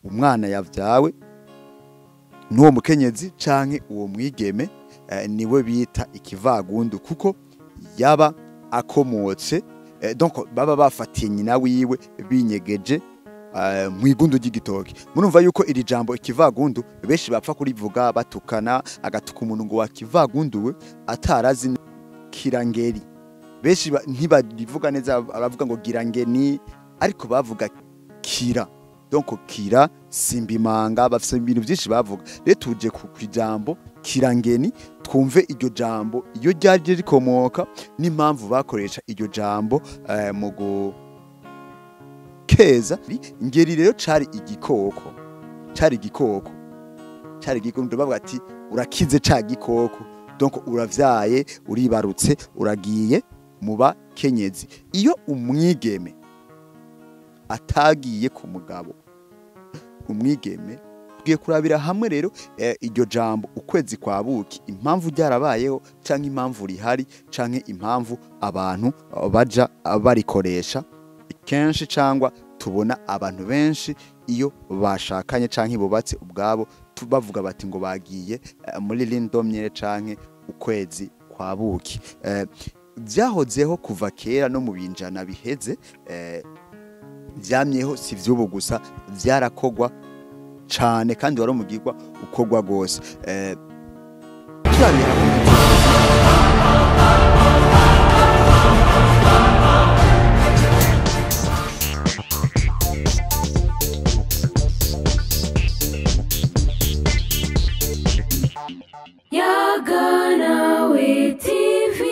Umwana yavyawe n'uwo mukenyezi canke uwo mwigeme niwe bita ikivagundu, kuko yaba akomotse, donc baba bafatiye nyina wiwe binyegeje mu igundu ry'igitoki. Murumva yuko iri jambo ikivagundu benshi bapfa kurivuga batukana, agatuka umuntu ngo wakivagunduwe atarazi kirangeri. Benshi ntibarivuga neza, baravuga ngo girangeni, ariko bavuga kira. Donc kira simbimanga, bafise ibintu byinshi bavuga. Rero tuje ku ijambo kirangeni, twumve iryo jambo iyo ryari rikomoka n'impamvu bakoresha iryo jambo mu gukeza. Ngeri rero cari igikoko, cari igikoko, cari igikoko. Bavuga ati urakize ca gikoko, donc uravyaye, uribarutse, uragiye mu bakenyezi. Iyo umwigeme atagiye ku mugabo, umwigeme tugiye kurabira hamwe rero iryo jambo ukwezi kwa buki, impamvu ryarabayeho canke impamvu rihari canke impamvu abantu baja barikoresha kenshi, cangwa tubona abantu benshi iyo bashakanye canke bubatse ubwabo bavuga bati ngo bagiye muri lindomye canke ukwezi kwa buki. Vyahozeho kuva kera no mu binjana biheze, vyamyeho, si vy'ubu gusa, vyarakogwa cane kandi wari umugirwa ukogwa gose. Turabira Yaganawe TV.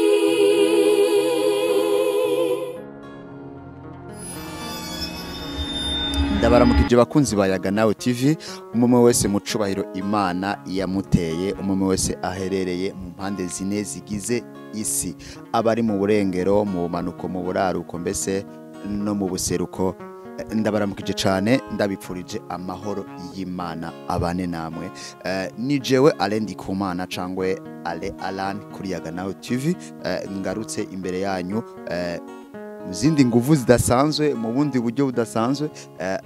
Ndabaramukije bakunzi ba Yaganawe TV, umwe wese mu cubahiro Imana yamuteye, umwe wese aherereye mu mpande zine zigize isi, abari mu burengero, mu bumanuko, mu buraruko, mbese no mu buseruko. Ndabaramukije cane, ndabipfurije amahoro y'Imana abane namwe. Ni jewe Alain Ndikumana cangwe Ale Alan kuri Yaganawe TV, ngarutse imbere yanyu zindi nguvu zidasanzwe, mu bundi buryo budasanzwe,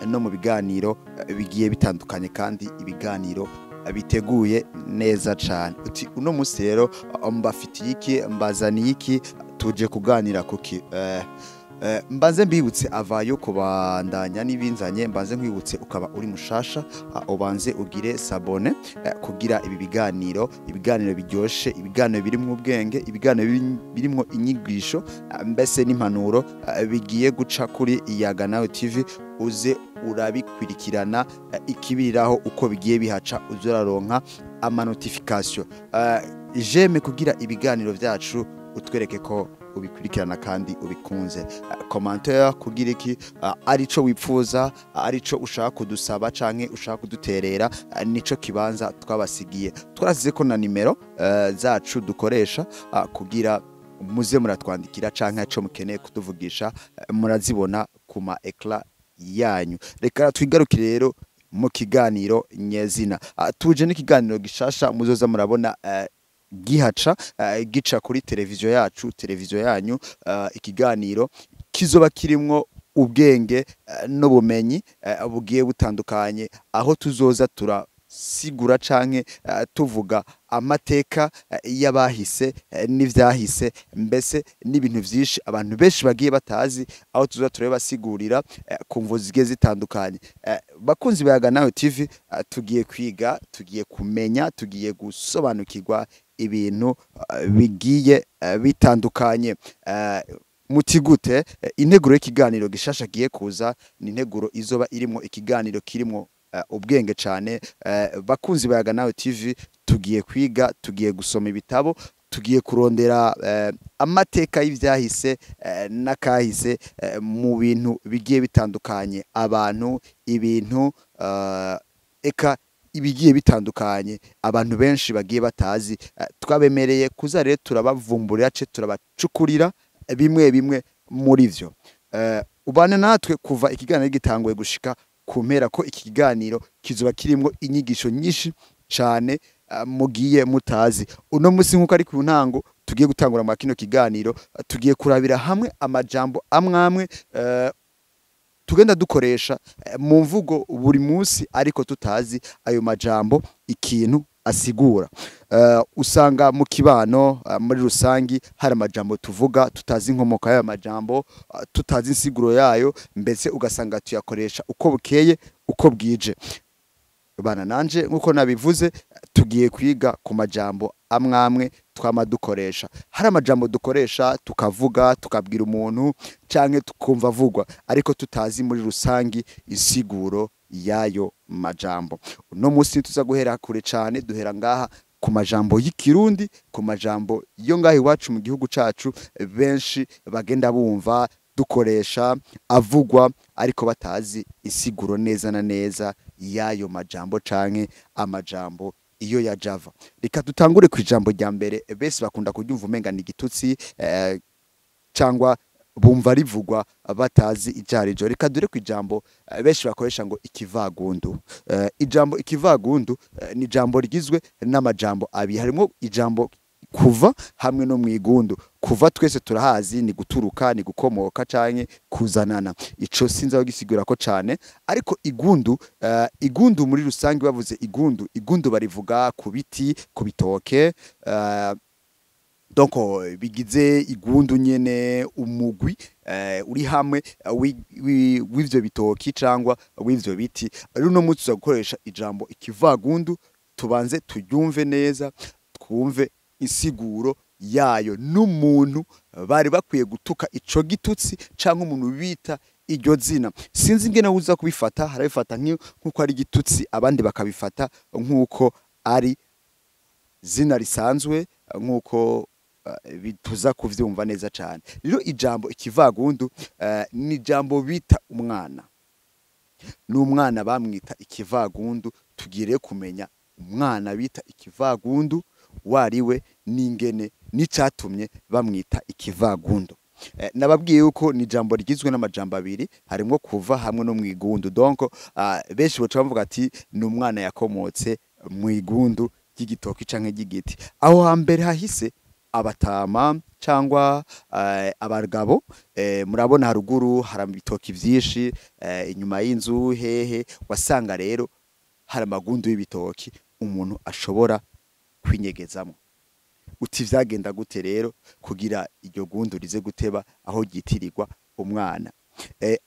no mu biganiro bigiye bitandukanye, kandi ibiganiro biteguye neza cane. Uti uno musi rero mbafitiye iki, mbazaniye iki, tuje kuganira kuki? Mbanze mbibutse avayo kubandanya n'ibinzanye, mbanze nkwibutse ukaba uri mushasha, ubanze ugire sabone kugira ibi biganiro, ibiganiro biryoshe, ibiganiro birimwo ubwenge, ibiganiro birimwo inyigisho, mbese n'impanuro, bigiye guca kuri Yaganawe TV, uze urabikurikirana ikibiriraho uko bigiye bihaca, uze uraronka ama notification. J'aime kugira ibiganiro vyacu utwereke ko ubikurikirana kandi ubikunze. Commentaire kugira iki arico wipfuza, arico ushaka kudusaba canke ushaka kuduterera, nico kibanza twabasigiye. Twarasize ko na nimero zacu dukoresha kugira muze muratwandikira canke ico mukeneye kutuvugisha, murazibona ku ma écran yanyu. Reka twigarukire rero mu kiganiro nyezina. Tuje n'ikiganiro gishasha muzoza murabona gihaca, gica kuri televiziyo yacu, televiziyo yanyu, ikiganiro kizoba kirimwo ubwenge n'ubumenyi bugiye butandukanye, aho tuzoza turasigura canke tuvuga amateka y'abahise n'ivyahise, mbese n'ibintu vyinshi abantu benshi bagiye batazi, aho tuzoza turabasigurira ku mvo zigiye zitandukanye. Bakunzi ba Yaganawe TV, tugiye kwiga, tugiye kumenya, tugiye gusobanukirwa ibintu bigiye bitandukanye. Muti gute? Integuro y'ikiganiro gishasha giye kuza ni integuro izoba irimwo ikiganiro kirimwo ubwenge cane. Bakunzi ba Yaganawe TV, tugiye kwiga, tugiye gusoma ibitabo, tugiye kurondera amateka y'ivyahise n'akahise mu bintu bigiye bitandukanye, abantu, ibintu, eka ibigiye bitandukanye abantu benshi bagiye batazi. Twabemereye kuza rero turabavumburira ce turabacukurira bimwe bimwe muri vyo. Ubane natwe kuva ikiganiro gitanguye gushika ku mpera, ko iki kiganiro kizoba kirimwo inyigisho nyinshi cane mugiye mutazi. Uno musi nkuko ari ku ntango tugiye gutangura mu kino kiganiro, tugiye kurabira hamwe amajambo amwamwe. tugenda dukoresha mu mvugo buri munsi, ariko tutazi ayo majambo ikintu asigura. Usanga mu kibano muri rusangi hari amajambo tuvuga tutazi inkomoko y'ayo majambo, tutazi insiguro yayo, mbese ugasanga tuyakoresha uko bukeye uko bwije. Bana nanje nkuko nabivuze, tugiye kwiga ku majambo amwamwe twama dukoresha. Hari amajambo dukoresha tukavuga tukabwira umuntu canke tukumva avugwa, ariko tutazi muri rusangi insiguro y'ayo majambo. Uno munsi tuza guhera kure cane, duhera ngaha ku majambo y'ikirundi, ku majambo yo ngaha iwacu mu gihugu cacu benshi bagenda bumva dukoresha avugwa, ariko batazi insiguro neza na neza y'ayo majambo canke amajambo iyo ya java. Reka dutangure ku ijambo rya mbere bese bakunda kuryumva umenga ni igitutsi, cyangwa bumva rivugwa batazi icyarijo. Reka dure ku ijambo benshi bakoresha ngo ikivagundu. Ijambo ikivagundu ni ijambo rigizwe n'amajambo abiri, harimo ijambo kuva hamwe no mwigundu. Kuva twese turahazi ni guturuka, ni gukomoka canke kuzanana, ico sinza gisigura ko cane. Ariko igundu, igundu muri rusange bavuze igundu, igundu barivuga ku biti, ku bitoke, donc bigize igundu nyene, umugwi uri hamwe w'ivyo bitoki cangwa w'ivyo biti. Rero uno munsi tuza gukoresha ijambo ikivagundu, tubanze turyumve neza, twumve insiguro yayo n'umuntu bari bakwiye gutuka ico gitutsi canke umuntu bita iryo zina. Sinzi ingene uza kubifata, harabifata nk'uko ari igitutsi, abandi bakabifata nk'uko ari zina risanzwe, nk'uko bituza kuvyumva neza cane. Rero ijambo ikivagundu ni ijambo bita umwana, n'umwana bamwita ikivagundu. Tugire kumenya umwana bita ikivagundu wariwe n'ingene n'icatumye bamwita ikivagundu. Nababwiye yuko ni ijambo rigizwe n'amajambo abiri, harimo kuva hamwe no mwigundu. Donc benshi baca bavuga ati ni umwana yakomotse mwigundu ry'igitoki canke ry'igiti. Aho hambere hahise abatama cyangwa abagabo, murabona haruguru hari ibitoki vyinshi, inyuma y'inzu hehe wasanga rero hari amagundu y'ibitoki umuntu ashobora kwinyegezamo. Uti vyagenda gute rero kugira iryo gundu rize guteba aho ryitirirwa umwana?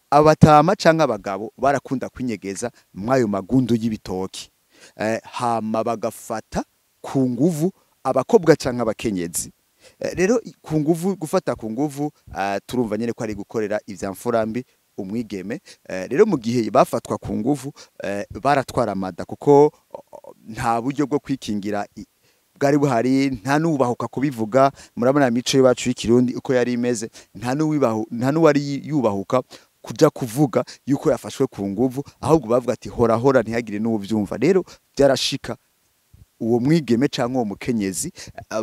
Abatama canke abagabo barakunda kwinyegeza mwayo magundu y'ibitoki, hama bagafata ku nguvu abakobwa canke abakenyezi. Rero ku nguvu, gufata ku nguvu, turumva nyene ko ari gukorera ivya mfurambi umwigeme. Rero mu gihe bafatwa ku nguvu, baratwara amada, kuko nta buryo bwo kwikingira bwari buhari, nta nubahuka kubivuga. Murabona imico yacu y'ikirundi uko yari imeze, nta nuwari yubahuka kuja kuvuga yuko yafashwe ku nguvu, ahubwo bavuga ati hora hora ntihagire n'uvyumva. Rero byarashika uwo mwigeme canke uwo mukenyezi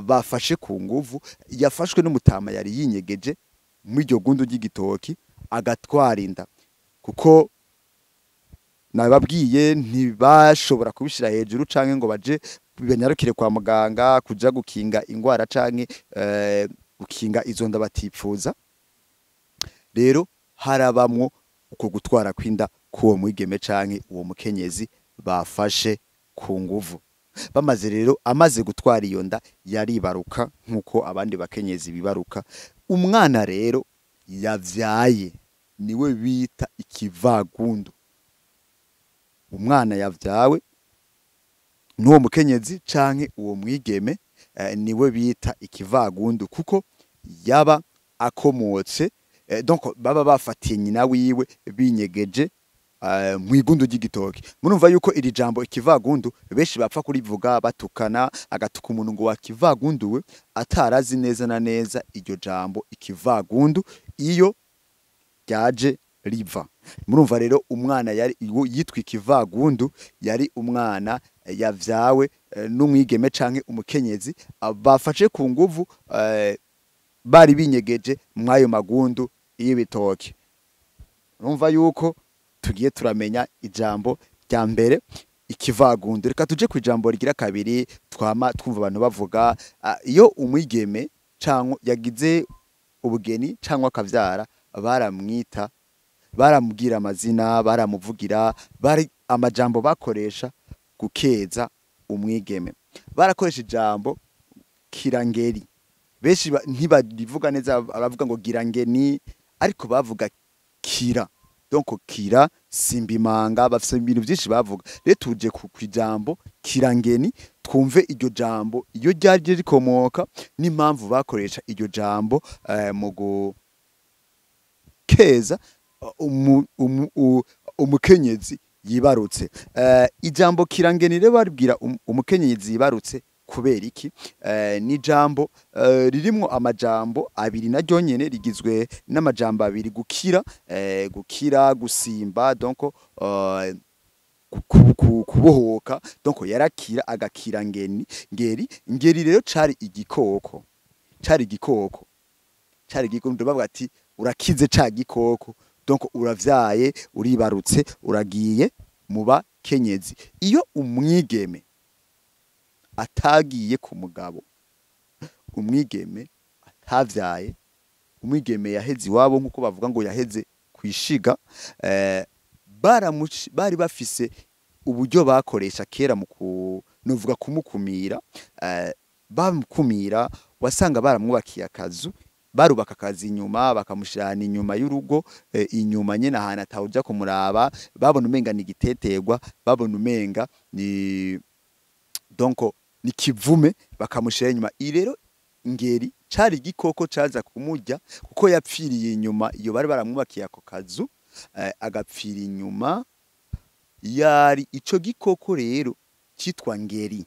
bafashe ku nguvu, yafashwe n'umutama yari yinyegeje mu iryo gundu ry'igitoki, agatwara inda, kuko nababwiye ntibashobora kubishira hejuru canke ngo baje banyarukire kwa muganga kuja gukinga ingwara canke gukinga izo nda batipfuza. Rero harabamwo uko gutwara kwinda kuwo mwigeme canke uwo mukenyezi bafashe ku nguvu. Bamaze rero amaze gutwara iyo nda yaribaruka nkuko abandi bakenyezi bibaruka. Umwana rero yavyaye niwe bita ikivagundu. Umwana yavyawe n'uwo mukenyezi canke uwo mwigeme niwe bita ikivagundu, kuko yaba akomotse, donc baba bafatiye nyina wiwe binyegeje mwigundu ry'igitoki. Murumva yuko iri jambo ikivagundu benshi bapfa kurivuga batukana, agatuka umuntu ngo wakivagunduwe atarazi neza na neza iryo jambo ikivagundu iyo ryaje riva. Murumva rero umwana yari yitwa ikivagundu yari umwana yavyawe n'umwigeme canke umukenyezi bafashe ku nguvu, bari binyegeje mwayo magundu y'ibitoki. Urumva yuko tugiye turamenya ijambo rya mbere ikivagundu. Reka tuje ku ijambo rigira kabiri twama twumva abantu bavuga, iyo umwigeme canke yagize ubugeni canke akavyara baramwita Baramubwira amazina, baramuvugira, bari amajambo bakoresha gukeza umwigeme. Barakoresha ijambo kirangeri. Benshi ntibarivuga neza, baravuga ngo girangeni, ariko bavuga kira. Donc kira simbimanga, bafise ibintu byinshi bavuga. Rero tuje ku ijambo kirangeni, twumve iryo jambo iyo ryari rikomoka n'impamvu bakoresha iryo jambo mu gukeza umukenyezi yibarutse. Ijambo kirangeni rero baribwira umukenyezi yibarutse kubera iki? Ni ijambo ririmwo amajambo abiri, naryo nyene rigizwe n'amajambo abiri: gukira, gukira, gusimba, donc kubohoka. Donc yarakira, agakira ngeni, ngeri. Ngeri rero cari igikoko, cari igikoko, cari igikoko. Bavuga ati urakize ca gikoko, donc uravyaye, uribarutse, uragiye mu bakenyezi. Iyo umwigeme atagiye ku mugabo, umwigeme atavyaye, umwigeme yaheze iwabo, nk'uko bavuga ngo yaheze kwishiga, bari bafise uburyo bakoresha kera mu novuga kumukumira. Bamukumira, wasanga baramwubakiye akazu, barubaka akazi inyuma, bakamushirana inyuma y'urugo, inyuma nyene ahantu atawuja kumuraba. Babona umenga ni igiteterwa, babona umenga ni donc ni kivume, bakamushira inyuma. Rero ngeri cari igikoko caza kumurya, kuko yapfiriye inyuma iyo bari baramwubakiye ako kazu, agapfira inyuma. Yari ico gikoko rero citwa ngeri,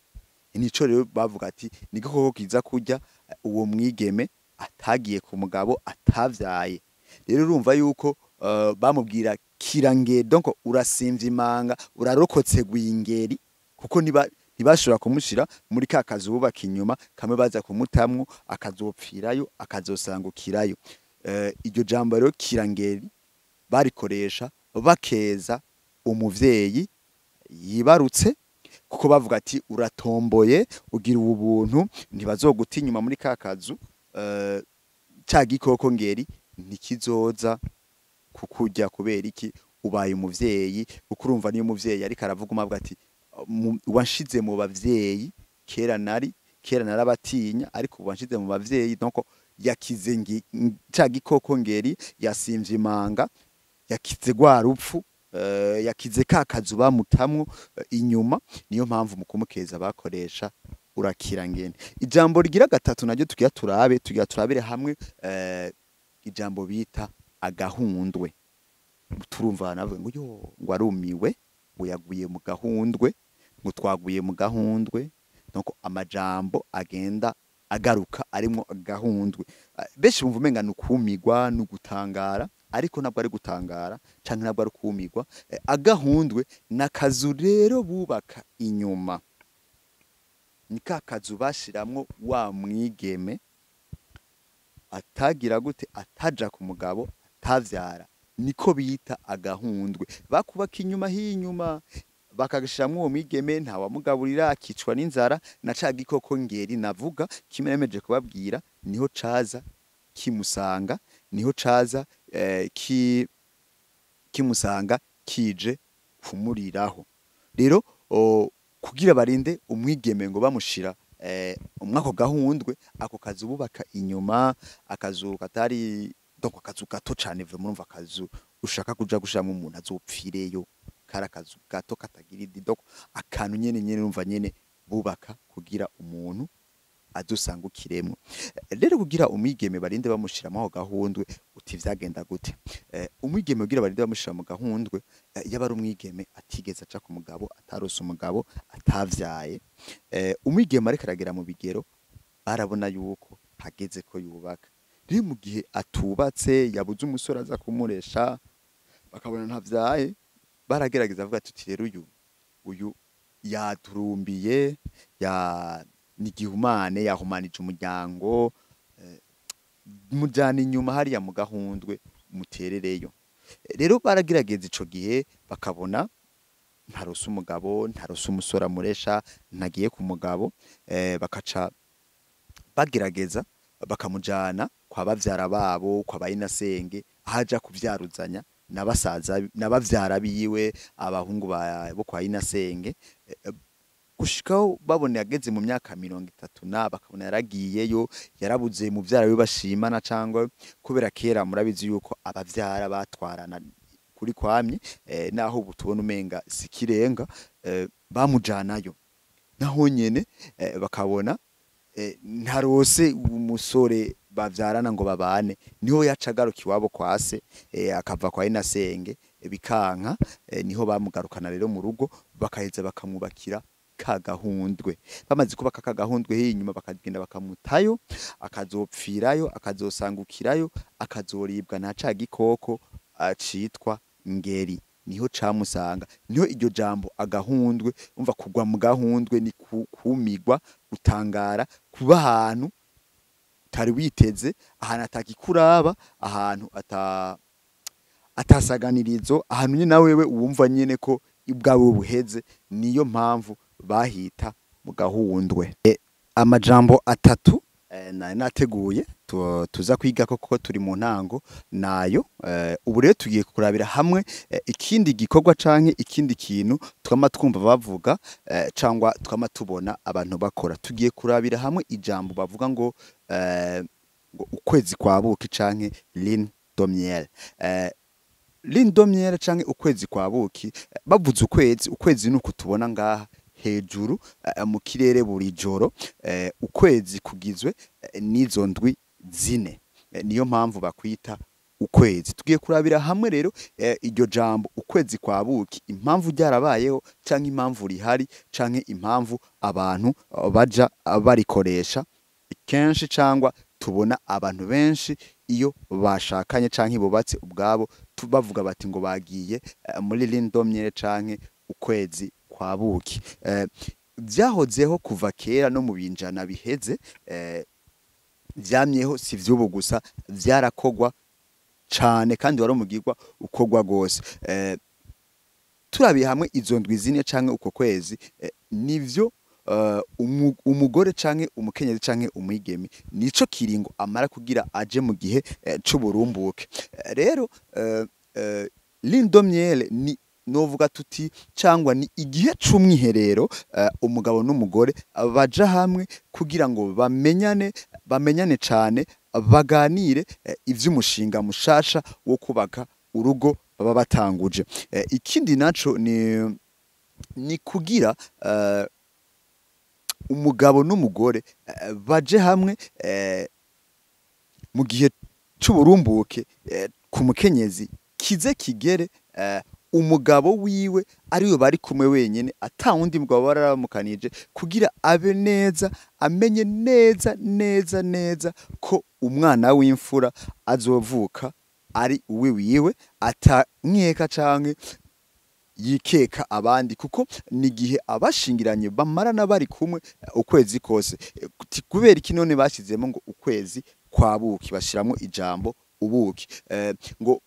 nico rero bavuga ati ni igikoko kiza kurya uwo mwigeme atagiye ku mugabo, atavyaye. Rero urumva yuko bamubwira kirangeri, donc urasimvya imanga, urarokotse gwingeri, kuko niba ntibashobora kumushira muri ka kazu bubaka inyuma kamwe baza kumutamwo, akazopfirayo, akazosangukirayo. Iryo jambo rero kirangeri barikoresha bakeza umuvyeyi yibarutse, kuko bavuga ati uratomboye, ugira ubuntu, ntibazoguta inyuma muri ka kazu, ca gikoko ngeri ntikizoza kukurya. Kubera iki? Ubaye umuvyeyi. Kuko urumva niyo umuvyeyi ariko aravuga, umavuga ati wanshize mu bavyeyi, kera nari kera narabatinya, ariko ubu wanshize mu bavyeyi. Donc yakize ca gikoko ngeri, yasimvye imanga, yakize rwa rupfu, yakize ka kazu bamutamwo inyuma. Niyo mpamvu mu kumukeza bakoresha urakira ngene. Ijambo rigira gatatu naryo tugira turabe, tugira turabire hamwe, ijambo bita agahundwe. Turumva navuga ngo yo ngo arumiwe, ngo yaguye mu gahundwe, ngo twaguye mu gahundwe. Donc amajambo agenda agaruka arimwo agahundwe. Benshi bumva umenga ni ukumigwa, ni ugutangara, ariko ntabwo ari gutangara canke ntabwo ari ukumigwa. Agahundwe n'akazu rero bubaka inyuma, ni ka kazu bashiramwo wa mwigeme atagira gute, ataja ku mugabo, atavyara, niko bita agahundwe. Bakubaka inyuma h'inyuma, bakagashiramwo uwo mwigeme, ntawamugaburira, akicwa n'inzara, na ca gikoko ngeri navuga kimwe nemeje kubabwira, niho caza kimusanga, niho caza kimusanga kije kumuriraho. Rero kugira barinde umwigeme ngo bamushira umwako gahundwe, ako kazu bubaka inyuma, akazu katari, donc akazu gato cane vraiment. Urumva akazu ushaka kuja gushiramo umuntu azopfireyo, kari akazu gato katagira idi, donc akantu nyene nyene urumva nyene bubaka kugira umuntu azosangukiremwo. Rero kugira umwigeme barinde bamushiramo aho gahundwe, uti vyagenda gute? Umwigeme kugira barinde bamushira mu gahundwe, yaba ari umwigeme atigeze aca ku mugabo, atarose umugabo, atavyaye, umwigeme ariko aragera mu bigero, barabona yuko hageze ko yubaka. Rero mu gihe atubatse, yabuze umusore aza kumuresha, bakabona ntavyaye, baragerageza bavuga tuti rero uyu yaturumbiye, ya ni igihumane, yahumanije umuryango, mujana inyuma hariya mu gahundwe, muterereyo. Rero baragerageza ico gihe, bakabona ntarose umugabo, ntarose umusore amuresha, ntagiye ku mugabo, bakaca bagerageza bakamujana kwa bavyara babo, kwa bayinasenge, ahaja kuvyaruzanya. na basaza na bavyara biwe, abahungu bo kwa Inasenge, gushikaho babona yageze mu myaka 30 na bakabona yaragiyeyo, yarabuze muvyara we bashimana, cangwa kubera kera murabizi yuko abavyara batwarana kuri kwamye, naho ubu tubona umenga sikirenga, bamujanayo naho nyene, bakabona ntarose umusore bavyarana ngo babane, niho yaca agaruka iwabo kwa se, akava kwa Inasenge, bikanka, niho bamugarukana rero mu rugo, bakaheza bakamwubakira ka gahundwe. Bamaze kubaka ka gahundwe hinyuma, bakagenda bakamutayo, akazopfirayo, akazosangukirayo, akazoribwa na ca gikoko citwa ngeri. Niho camusanga, niho iryo jambo agahundwe. Umva, kugwa mu gahundwe ni kumigwa, gutangara, kuba ahantu utari witeze, ahantu atakikuraba, ahantu atasaganirizo, ahantu nyine na wewe wumva nyine ko ubwawe buheze. Niyo mpamvu bahita mu gahundwe. Amajambo atatu nari nateguye tuza kwiga koko turi mu ntango nayo. Ubu rero tugiye kurabira hamwe ikindi gikorwa canke ikindi kintu twama twumva bavuga, cangwa twama tubona abantu bakora. Tugiye kurabira hamwe ijambo bavuga ngo ukwezi kwa buki canke lune de miel. Lune de miel canke ukwezi kwa buki, bavuze ukwezi, ukwezi nuko tubona ngaha hejuru mu kirere buri joro. Ukwezi kugizwe n'izo ndwi 4. Niyo mpamvu bakwita ukwezi. Tugiye kurabira hamwe rero iryo jambo ukwezi kwa buki, impamvu ryarabayeho canke impamvu rihari canke impamvu abantu baja barikoresha kenshi, cangwa tubona abantu benshi iyo bashakanye canke bubatse ubwabo bavuga bati ngo bagiye muri lune de miel canke ukwezi kwa buki. Vyahozeho kuva kera no mu binjana biheze, vyamyeho, si vy'ubu gusa, vyarakogwa cane kandi wari umugirwa ukogwa gose. Turabiye hamwe izo ndwi 4 canke uko kwezi, nivyo umugore canke umukenyezi canke umwigeme nico kiringo amara kugira aje mu gihe c'uburumbuke. Rero lune de miel ni novuga tuti cangwa ni igihe c'umwiherero, umugabo n'umugore baja hamwe kugira ngo bamenyane, bamenyane cane, baganire ivy'umushinga mushasha wo kubaka urugo baba batanguje. Ikindi naco ni kugira umugabo n'umugore baje hamwe mu gihe c'uburumbuke, ku mukenyezi kize kigere umugabo wiwe ariwe bari kumwe wenyene, ata wundi mugabo baramukanije, kugira abe neza, amenye neza neza neza ko umwana w'imfura azovuka ari uwiwiwe, atankeka canke yikeka abandi, kuko ni igihe abashingiranye bamarana bari kumwe ukwezi kose. Kubera iki none bashyizemo ngo ukwezi kwa buki, bashiramwo ijambo ubuki? Ngo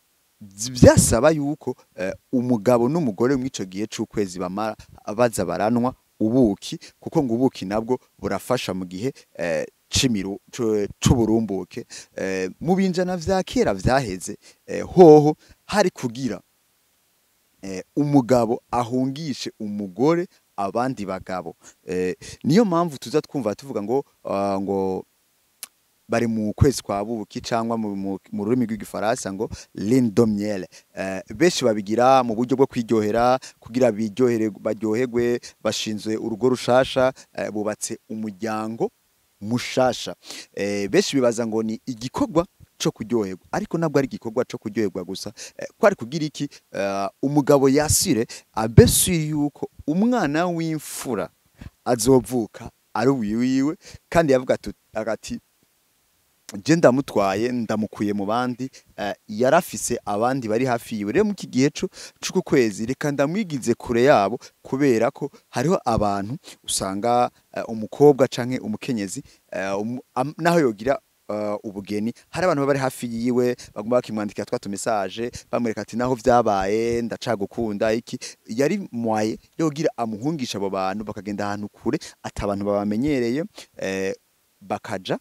vyasaba yuko umugabo n'umugore mw'ico gihe c'ukwezi bamara baza baranwa ubuki, kuko ngo ubuki nabwo burafasha mu gihe c'uburumbuke. Mu binjana vya kera vyaheze, hoho hari kugira umugabo ahungishe umugore abandi bagabo. Niyo mpamvu tuza twumva tuvuga ngo ngo bari mu kwezi kwa buki, cyangwa mu rurimi rw'igifaransa ngo lune de miel. Benshi babigira mu buryo bwo kwiryohera, kugira biryohere, baryoherwe, bashinzwe urugo rushasha, bubatse umuryango mushasha. Benshi bibaza ngo ni igikorwa co kuryoherwa, ariko ntabwo ari igikorwa co kuryoherwa gusa. Kwari kugira iki? Umugabo yasire abe yuko umwana w'imfura azovuka ari uwiwiwe, kandi yavuga ati je ndamutwaye, ndamukuye mu bandi. Yarafise abandi bari hafi yiwe. Rero mu iki gihe c'uku kwezi reka ndamwigize kure yabo, kubera ko hariho abantu usanga umukobwa canke umukenyezi, naho yogira ubugeni, hari abantu baba bari hafi yiwe bagomba bakimwandikira twa message, bamwereka ati naho vyabaye ndacagukunda. Iki yari mwaye yogira amuhungisha abo bantu, bakagenda ahantu kure ati abantu babamenyereye, bakaja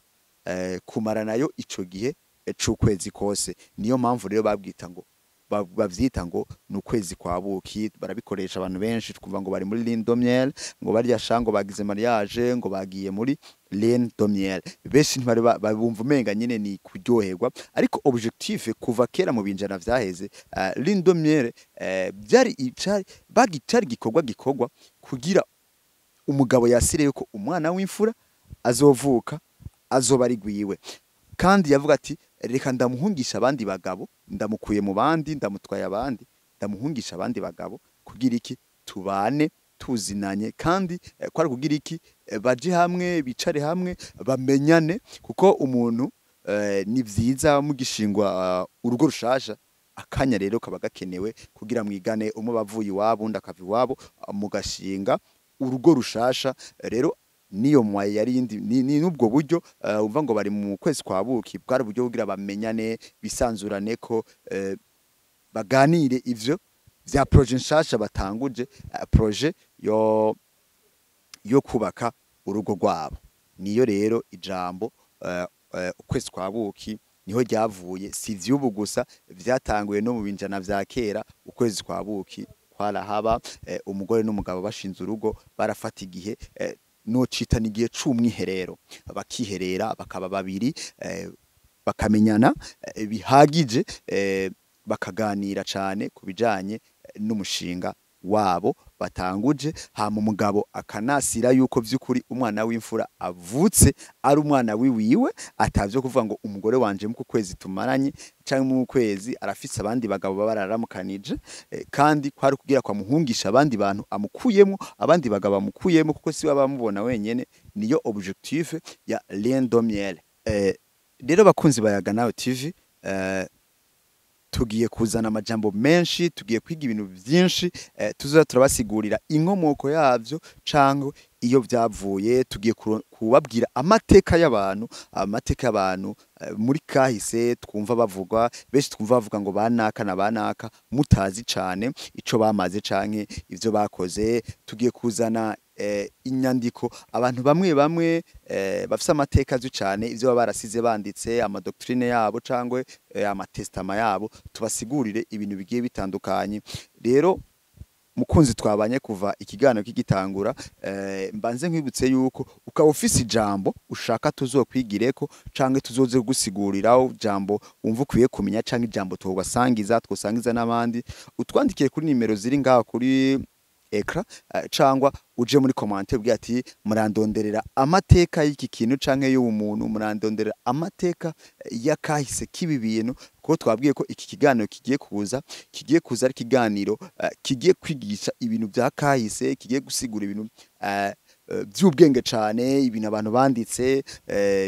kumara nayo ico gihe c'ukwezi kose. Niyo mpamvu rero babwita ngo Bavyita ngo ni ukwezi kwa buki. Barabikoresha abantu benshi, twumva ngo bari muri lune de miel, ngo barya sha ngo bagize mariage, ngo bagiye muri lune de miel. Benshi ntibari babumva, umenga nyine ni kuryoherwa, ariko objectif kuva kera mu binjana vyaheze, lune de miel byari icari bagicari gikorwa gikorwa kugira umugabo yasire yuko umwana w'imfura azovuka azoba ari gwiwe. Kandi yavuga ati: "Reka ndamuhungisha abandi bagabo, ndamukuye mu bandi, ndamutwaye abandi, ndamuhungisha abandi bagabo kugira iki? Tubane tuzinanye." Kandi kwari kugira iki? Baje hamwe, bicare hamwe, bamenyane, kuko umuntu ni vyiza mugishingwa urugo rushasha, akanya rero kaba gakenewe kugira mwigane. Umwe bavuye iwabo, undi akava iwabo, mugashinga urugo rushasha. Rero niyo mwaye yari yindi ni nubwo buryo umva ngo bari mu kwezi kwa buki, bwari uburyo kugira bamenyane, bisanzurane, ko baganire ivyo vya projet nshasha batanguje, projet yo kubaka urugo rwabo. Niyo rero ijambo ukwezi kwa buki niho ryavuye. Si ivy'ubu gusa, vyatanguye no mu binjana vya kera. Ukwezi kwa buki kwarahaba, umugore n'umugabo bashinze urugo barafata igihe, nocita n'igihe c'umwiherero, bakiherera, bakaba babiri, bakamenyana bihagije, bakaganira cane ku bijanye n'umushinga wabo batanguje. Hama umugabo akanasira yuko vy'ukuri umwana w'imfura avutse ari umwana wiwiwe, atavyo kuvuga ngo umugore wanje mu kwezi tumaranye canke mu kwezi arafise abandi bagabo baba bararamukanije. Kandi kwari kugira kwa muhungisha abandi bantu amukuyemo, abandi bagabo amukuyemo, kuko si bamubona wenyene. Niyo objectif ya lune de miel. Rero bakunzi bayaga nawe TV, tugiye kuzana amajambo menshi, tugiye kwiga ibintu byinshi, tuzoza turabasigurira inkomoko yavyo canke iyo vyavuye. Tugiye kubabwira amateka y'abantu, amateka y'abantu muri kahise twumva bavugwa benshi, twumva bavuga ngo banaka na banaka, mutazi cane ico bamaze canke ivyo bakoze. Tugiye kuzana inyandiko, abantu bamwe bamwe bafise amateka azwi cane, ivyo baba barasize banditse, ama doctrine yabo cangwe ama testament yabo, tubasigurire ibintu bigiye bitandukanye. Rero mukunzi twabanye kuva ikiganiro kigitangura, mbanze nkwibutse yuko ukaba ufise ijambo ushaka tuzokwigireko canke tuzoze gusiguriraho, jambo wumva ukwiye kumenya canke ijambo twobasangiza, twosangiza n'abandi, utwandikire kuri nimero ziri ngaho kuri écran, cangwa uje muri commentaire ubwira ati: "Murandonderera amateka y'iki kintu canke y'uwo muntu, murandonderera amateka y'akahise k'ibi bintu." Kuko twabwiye ko iki kiganiro kigiye kuza ari ikiganiro kigiye kwigisha ibintu vya kahise, kigiye gusigura ibintu vy'ubwenge cane, ibintu abantu banditse,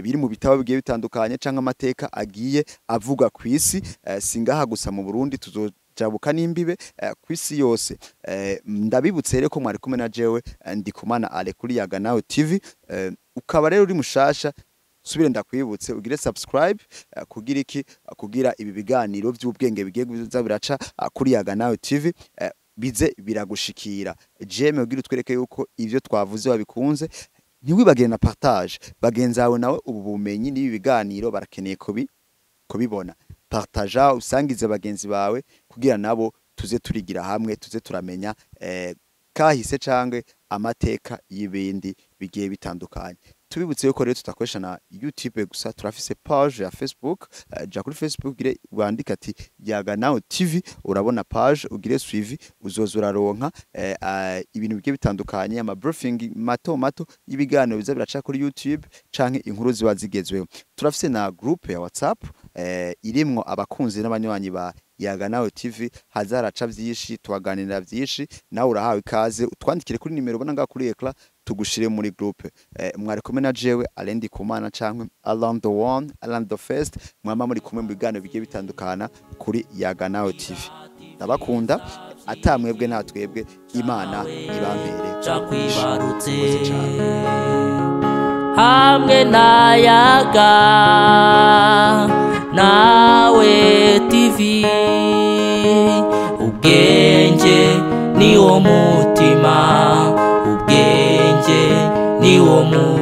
biri mu bitabo bigiye bitandukanye, canke amateka agiye avuga kw'isi, singaha gusa mu Burundi, tuzojabuka n'imbibe kw'isi yose. Ndabibutse rero ko mwari kumwe na jewe Ndikumana Ale kuri Yaga Nawe TV. Ukaba rero uri mushasha, subire ndakwibutse ugire subscribe kugira iki? Kugira ibi biganiro vy'ubwenge bigiye biza biraca kuri Yaga Nawe TV bize biragushikira. J'aime ugira utwereke yuko ivyo twavuze wabikunze. Ntiwibagire na partage bagenzi bawe, nawe ubu bumenyi n'ibi biganiro barakeneye kubibona. Partaja, usangize bagenzi bawe kugira nabo tuze turigira hamwe, tuze turamenya kahise cangwe amateka y'ibindi bigiye bitandukanye. Tubibutse yuko rero tutakoresha na YouTube gusa, turafise page ya Facebook. Ja kuri Facebook ugire wandika ati "Yaga Nawe TV", urabona page, ugire suivi, uzoza uraronka ibintu bigiye bitandukanye, ama briefing mato mato y'ibiganiro biza biraca kuri YouTube canke inkuru ziba zigezweho. Turafise na groupe ya WhatsApp irimwo abakunzi n'abanywanyi ba Yaga Nawe TV, hazaraca vyinshi, tubaganirira vyinshi. Nawe urahawe ikaze, utwandikire kuri nimero ubona ngaho kuri écran, tugushire muri groupe. Mwari kumwe na jewe Alain Ndikumana canke Alan the one, Alan the first, mwama muri kumwe mu biganiro bigiye bitandukana kuri Yaga Nawe TV. Ndabakunda, atamwebwe nta twebwe. Imana ibampere cakwibarutse Murakoze cane. Hamwe na Yaga Nawe TV, ubwenge ni wo mutima, ubwenge ni wo mutima.